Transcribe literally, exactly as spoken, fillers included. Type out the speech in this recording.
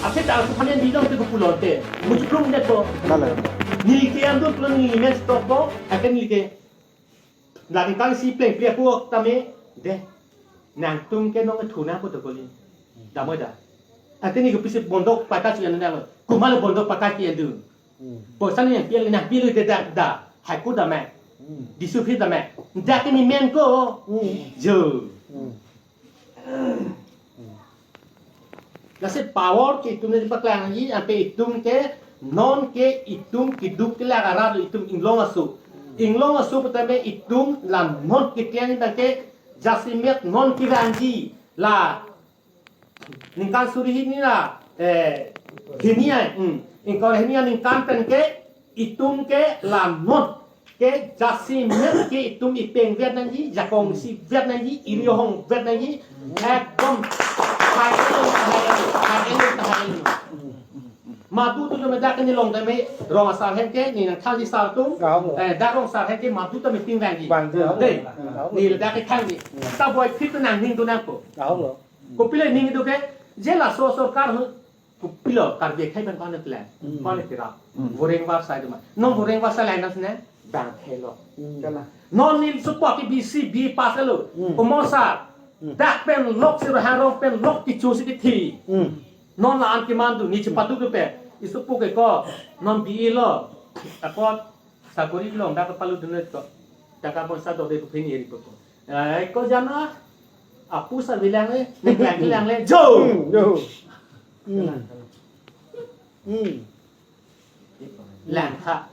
Ase ta su phanen bijong te pulo te. Muchuk lung det ko. Nala. Neli ke ando pulo neli men stop ko. Akan neli ke. Lagi kang si pleng pleng ko tame. De. Nangtum ke nong thuna ko to koli. Damoi da. Ante neli ke pisi bondok pakai si anda. Kumalo bondok pakai si anda. Hmm. Bosan yang pil, yang pil de dak da. Haiku da me. Hmm. Disu phi da me. Dak ni men ko. Hmm. Jo. Hmm. Lasi power ke itum ne paklang ji, ape itum ke non ke itum keduk ke la arat itum inglong aso. Inglong aso putame itum la non ke tiang ta ke jasemet non kevangji la ningkan suri hini la, eh, hini ai, hmm. Ingkol hini ai ningkan pen ke itum ke la non ke jasemet ke itum ipeng vet nangji, jakong si vet nangji, iri hong vet nangji, ekdom hai elo, hai elo, hai elo, hai elo. Madu tu me dak ni long dame rong asar hen ke ni nang thang di sar tum, Ahok lo. Eh, dak rong sar hen ke madu tu meeting vangji. Vangji, ahok lo. Dei, Ahok lo. Ni dak ke thang di. Hmm. Ta boi phit tu nangning tu nangpo. Ahok lo. Kopilo ning tu ke, je laso sorkar hu, kopilo Karbi akhei pen kone klan, Hmm. kone kira. Hmm. Voreng var sai tu ma. Non voreng var sai lain nas ne, bang thelo. Hmm. Kala. Non neli supo ke B C, B pass lo. Hmm. Komo sar. Hmm. Dak pen lok si rohang rong pen lok kichu si kithi. Hmm. Non la an keman tu, ni chepatu tu pe. Isupo ke ko, non B A lo. Ako sakori long dak palu dunut ko. Dak ka bonsa do de pini eri ko. Eh, ko jana. Apu sa bilang le, ne bilang bilang le. Jo. Hmm, jo. Hmm. Hmm. Lang ha.